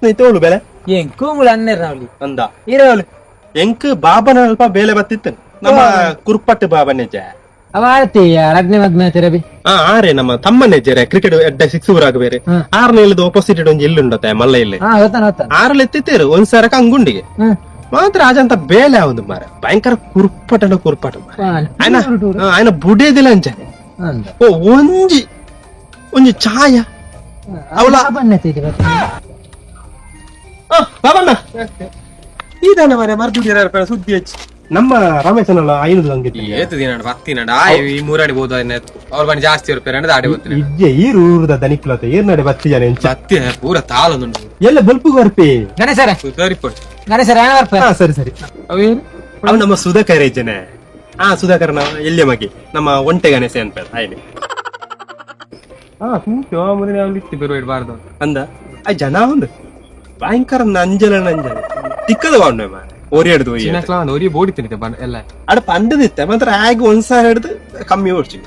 ಸ್ನೇಹಿತ ಬೆಲೆ ಎಂಕುಂಗುಳ ಅನ್ನೇರ್ ನಾವ್ಲಿ ಅಂದ ಇರೋಳು ಎಂಕ್ ಬಾಬನ ಅಲ್ಪ ಬೇಲೆ ಬತ್ತಿತ್ತು ನಮ್ಮ ಕುರ್ಪಟ್ಟು ಬಾಬನೇಜ ಅವ ಆರತಿ ರಡ್ನೆ ಮದ್ಮೆ ತೆರಬಿ ಆ ಆರೆ ನಮ್ಮ ತಮ್ಮನೇಜರೆ ಕ್ರಿಕೆಟ್ ಎಡ್ಡ ಸಿಕ್ಸ್ ಊರಾಗ ಬೇರೆ ಆರ್ನೇ ಇಲ್ಲದ ಆಪೋಸಿಟ್ ಒಂಜಿ ಇಲ್ಲು ಉಂಡತೆ ಮಲ್ಲ ಇಲ್ಲಿ ಹಾ ಗೊತ್ತಾನ ಗೊತ್ತಾನ ಆರಲ್ಲಿ ಎತ್ತಿತ್ತೇರು ಒಂದ್ ಸಾರಕ ಅಂಗುಂಡಿಗೆ ಹ್ಮ್ ಮಾತ್ರ ಆಜಂತ ಬೇಲೆ ಒಂದು ಮಾರ ಭಯಂಕರ ಕುರ್ಪಟನ ಕುರ್ಪಟ ಮಾರ ಆಯ್ನ ಆಯ್ನ ಬುಡೇದಿಲ್ಲ ಅಂಚನೆ ಅಂದ ಓ ಒಂಜಿ ಒಂಜಿ ಛಾಯ ಅವಳ ಆ, ಬಾಬಣ್ಣ ಈದಾನ ಮಾರೆ ಮರ್ದುಡಿಯರ ಸುದ್ದಿ ಹಚ್ಚಿ ನಮ್ಮ ರಮೇಶನಲ್ಲ ಐನೂರು ಹಂಗಿತ್ತು ಏತು ದಿನ ಬತ್ತಿನ ಈ ಮೂರಾಡಿ ಬೋದು ಅವ್ರ ಬನ್ನಿ ಜಾಸ್ತಿ ಇರ್ಪೇರೆ ಆಡಿ ಹೋಗ್ತೀನಿ ಇಜ್ಜೆ ಈರು ಊರದ ದನಿಕ್ಲತ ಏರ್ ನಡೆ ಬತ್ತಿ ಜನ ಎಂಚ ಬತ್ತಿ ಪೂರ ತಾಳೊಂದುಂಟು ಎಲ್ಲ ಬಲ್ಪು ಬರ್ಪಿ ಗಣೇಶರ ಸುಧಾರಿಪೊಡು ಗಣೇಶರ ಏನ ಬರ್ಪ ಹಾ ಸರಿ ಸರಿ ಅವೇನು ಅವ್ ನಮ್ಮ ಸುಧಾಕರ್ ಇಜ್ಜನೆ ಹಾ ಸುಧಾಕರ್ನ ಎಲ್ಲಿಯ ಮಗಿ ನಮ್ಮ ಒಂಟೆ ಗಣೇಶ ಅನ್ಪೆ ಆಯ್ನೆ ಹಾ ತೂತು ಮುಂದೆ ನಾವು ಇತ್ತು ಬೇರೆ ಇಡಬಾರ್ದು ಅಂದ ಆ ಜನ ಒಂದು ಭಯಂಕರ ನಂಜಲ ನಂಜಲ ತಿಕ್ಕದ ಬಾಂಡೆ ಮಾರೆ ಒರಿ ಹಿಡ್ದು ಒಯ್ಯ ಚಿನ್ನಕ್ಲ ಒಂದು ಒರಿ ಬೋಡಿ ತಿನ್ನಿತೆ ಬಣ್ಣ ಎಲ್ಲ ಅಡ ಪಂಡದಿತ್ತೆ ಮಾತ್ರ ಆಗ ಒಂದ್ಸಾರಿ ಹಿಡ್ದು ಕಮ್ಮಿ ಓಡ್ಸಿ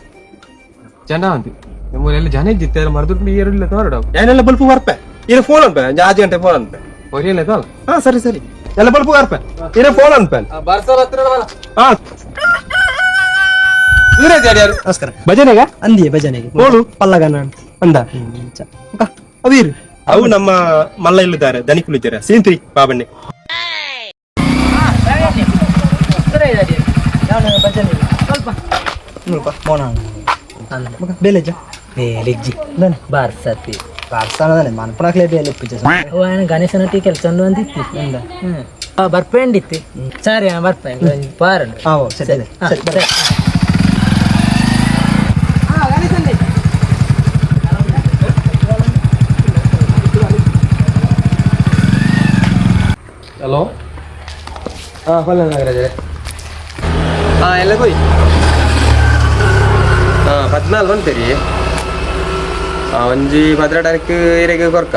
ಜನ ಅಂತ ನಮ್ಮೂರೆಲ್ಲ ಜನ ಇದ್ದಿತ್ತೆ ಮರದುಟ್ಟು ನೀರಿಲ್ಲ ತೋರಡ ಏನೆಲ್ಲ ಬಲ್ಪು ಬರ್ಪೆ ಇರ ಫೋನ್ ಅನ್ಪೆ ಜಾಜಿ ಗಂಟೆ ಫೋನ್ ಅನ್ಪೆ ಒರಿ ಎಲ್ಲ ತೋಲ್ ಹಾ ಸರಿ ಸರಿ ಎಲ್ಲ ಬಲ್ಪು ಬರ್ಪೆ ಇರ ಫೋನ್ ಅನ್ಪೆ ಬರ್ಸಲ್ ಹತ್ರ ಹಾ ದೂರ ಯಾರು ನಮಸ್ಕಾರ ಭಜನೆಗ ಅಂದಿಯೇ ಭಜನೆಗೆ ಹೋಳು ಪಲ್ಲಗನ ಅಂದ ಅವೀರ್ ಅವು ನಮ್ಮ ಮಲ್ಲ ಇಲ್ಲಿದ್ದಾರೆ ದನಿಕುಲಿದ್ದಾರೆ ಸೀಂತ್ರಿ ಬಾಬಣ್ಣೆ ಸ್ವಲ್ಪ ಸ್ವಲ್ಪ ಮೋನ ಬೇಲೆಜ ಬೇಲೆಜ್ಜಿ ಬಾರ್ಸತಿ ಬಾರ್ಸಾನದಾನೆ ಮನ್ಪಣಕ್ಲೆ ಬೇಲೆ ಪೂಜೆ ಅವ ಏನ ಗಣೇಶನ ಕೆಲಸ ಉಂಡು ಅಂತಿತ್ತು ಹ್ಮ್ ಬರ್ಪೇಂಡಿತ್ತು ಸರಿ ಬರ್ಪೆ ಬಾರಂಡು ಹಾ ಸರಿ ಸರಿ ಸರಿ ಬರ್ರಿ. ಹಲೋ ಹಾ ಹೊಲ ನಾಗರಾಜರೇ ಹಾ ಎಲ್ಲ ಹೋಯ್ ಹಾ ಪದ್ನಾಲ್ಕು ಬಂತೀರಿ ಹಾ ಒಂಜಿ ಪದ್ರಾಟಕ್ಕೆ ಇರೆಗೆ ಕೊರ್ಕ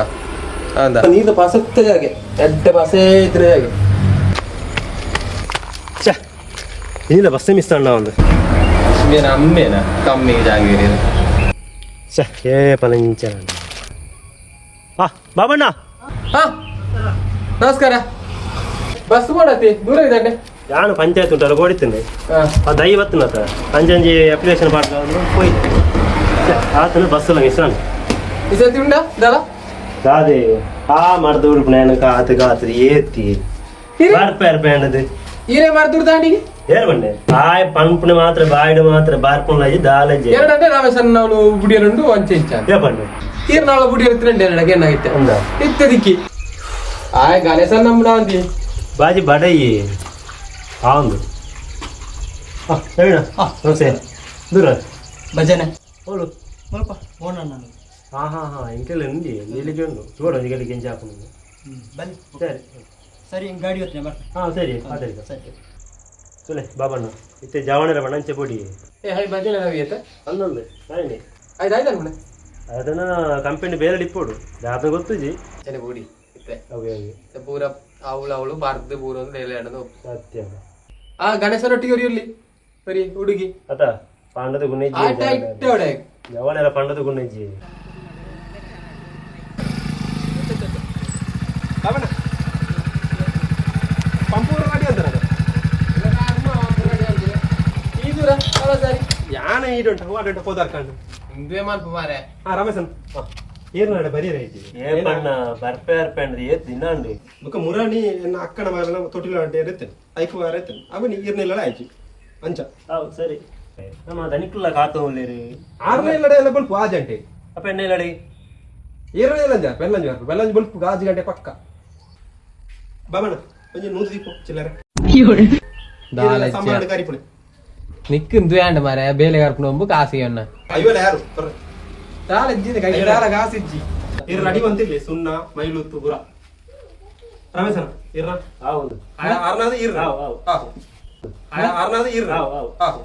ಹೌದಾ ನೀರು ಪಾಸತ್ತ ಜಾಗೆ ಎಡ್ಡೆ ಪಾಸೇ ಇದ್ರೆ ಜಾಗೆ ಛೆ ಇಲ್ಲ ಬಸ್ಸೇ ಮಿಸ್ ಅಣ್ಣ ಒಂದು ಅಮ್ಮೇನ ಅಮ್ಮೇನ ಕಮ್ಮಿ ಜಾಗೆ ಛೆ ಏ ಪಲಂಚ ಹಾ ಬಾಬಣ್ಣ ಹಾ ನಮಸ್ಕಾರ ಬಸ್ ಮಾಡತ್ತಿ ದೂರ ಇದ್ದಾನೆ ನಾನು ಪಂಚಾಯತ್ ಉಂಟಲ್ಲ ಓಡಿತೇನೆ ಹಾ ಅದು ಐವತ್ತು ನಾತ ಅಂಜಂಜಿ ಅಪ್ಲಿಕೇಶನ್ ಪಾಡ್ದ ಹೋಯ್ತು ಛೆ, ಆತನ ಬಸ್ ಎಲ್ಲ ಮಿಸ್ ಅಣ್ಣ ಈ ಸರ್ತಿ ಉಂಡಾ ದಳ ದಾದೆ ಆ ಮರ್ದು ಉಡುಪು ನಾನು ಕಾತು ಕಾತು ಏತಿ ಬರ್ಪೆ ಅರ್ಪೆ ಅಣ್ಣದು ಈರೇ ಮಾಡ್ದುರ್ ದಾಂಡಿಗೆ ಏರ್ ಬಂಡೆ ಬಾಯ್ ಪಂಪುನ ಮಾತ್ರ ಬಾಯ್ಡು ಮಾತ್ರ ಬಾರ್ಪುನ ದಾಲಜ್ಜೆ ಎರಡಂటే ನಾವೇ ಸಣ್ಣ ಅವಳು ಬುಡಿಯರುಂಡು ಒಂಚೆ ಇಂಚ ಏ ಬಂಡೆ ಈರ್ ನಾಳೆ ಬುಡಿಯರು ತಿರಂಡೆ ಎರಡಕ್ಕೆ ಏನಾಗಿತ್ತೆ ಉಂಡಾ ಇತ್ತದಿಕ್ಕಿ ಆಯ್ ಗಣೇಶ ನಮ್ಮ ನಾವಂತಿ ಬಾಜಿ ಬಡಯಿ ಆಂದು ಸರಿನಾ ನಮಸ್ತೆ ದೂರ ಭಜನೆ ಹೋಳು ಸ್ವಲ್ಪ ಮೋನ ಹಾ ಹಾ ಹಾ ಇಂಕೆಲ್ಲ ಉಂದಿ ನೀಲಿಗೆ ಉಂಡು ತೋಡ ಒಂಜಿಗೆ ಗೆಂಜಿ ಹಾಕೊಂಡು ಬನ್ನಿ ಸರಿ ಸರಿ ಹಿಂಗ್ ಗಾಡಿ ಹೊತ್ತಿನ ಬರ್ರಿ ಹಾ ಸರಿ ಅದೇ ಸರಿ ಸುಲೆ ಬಾಬಣ್ಣ ಇತ್ತೆ ಜಾವಣರ ಬಣ್ಣಂಚೆ ಪೊಡಿ ಏ ಹೈ ಭಜನೆ ನಾವಿ ಆಯ್ತಾ ಅಂದೊಂದು ಸರಿ ಆಯ್ತು ಆಯ್ತು ಅನ್ಬಿಡ ಅದನ್ನ ಕಂಪನಿ ಬೇರೆ ಡಿಪ್ಪೋಡು ಜಾತ ಗೊತ್ತುಜಿ ಚೆನ್ನ ಬುಡಿ ಇತ್ತೆ ಅವೆ ಅವೆ ಪೂರ ಅವಳು ಅವಳು ಬಾರ್ದು ಪೂರ ಒಂದು ಎಲೆ ಎಡದು ಸತ್ಯ ಆ ಗಣೇಶನೊಟ್ಟಿಗೆ ಒರಿಯಲ್ಲಿ ಸರಿ ಹುಡುಗಿ ಅತ ಪಾಂಡದ ಗುಣಜ್ಜಿ ಆಟ ಇಟ್ಟೆ ಜವನೆಲ್ಲ ಪಂಡದ ಗುಣಜ್ಜಿ ಈ ದೂರ ಅಲ್ಲ ಸರಿ ಯಾನ ಈಡುಂಟ ಹೂವಾಡುಂಟ ಪೋದಾರ್ಕಂಡು ಹಿಂದುವೆ ಮನ್ಪು ಮಾರೆ ಹಾ ರಮೇಶನ್ ಏರ್ ನಡೆ ಬರೀ ರೈತಿ ಏಪಣ್ಣ ಬರ್ಪೆ ಅರ್ಪೆಂಡ್ರಿ ಏತ್ ದಿನ ಅಂಡಿ ಬೊಕ ಮುರಾಣಿ ಎನ್ನ ಅಕ್ಕನ ಮಗನ ತೊಟ್ಟಿಲ ಅಂಟೆ ಇರುತ್ತೆ ಐಕು ವಾರ ಇರುತ್ತೆ ಅವನು ಈರ್ನೆಲ್ಲ ಆಯ್ತು ಅಂಚ ಹೌದು ಸರಿ ನಮ್ಮ ದನಿಕುಲ್ಲ ಕಾತ ಉಳ್ಳೇರಿ ಆರನೇ ಇಲ್ಲಡೆ ಎಲ್ಲ ಬಲ್ಪು ಆಜ್ ಗಂಟೆ ಅಪ್ಪ ಎಣ್ಣೆ ಇಲ್ಲಡಿ ಏರನೇ ಇಲ್ಲ ಬೆಲ್ಲಂಜಿ ಬರ್ಪು ಬೆಲ್ಲಂಜಿ ಬಲ್ಪು ಆಜ್ ಗಂಟೆ ಪಕ್ಕ ಬಾಬಣ್ಣ ಒಂಜಿ ನೂದು ದೀಪ ಚಿಲ್ಲರೆ ಸಾಮಾನು ಕರಿಪುಣೆ ನಿಕ್ ಇಂದು ಮಾರೆ ಬೇಲೆ ಕರ್ಕೊಂಡು ಹೋಗ್ಬು ಕಾಸಿ ಅಣ್ಣ ಅಯ್ಯೋಲ್ಲ ಯಾರು ದಾಲಜ್ಜಿ ಕೈ ದಾಲ ಕಾಸಿಜ್ಜಿ ಇರ್ ರೆಡಿ ಬಂತಿಲ್ಲ ಸುಣ್ಣ ಮೈಲುತ್ತು ಪುರ ರಮೇಶನ ಇರ್ರ ಹೌದು ಆರ್ನಾದ ಇರ್ರ ಹಾವು, ಹಾವು. ಆರ್ನಾದ ಇರ್ರ ಹಾವು, ಹಾವು. ಹಾವು.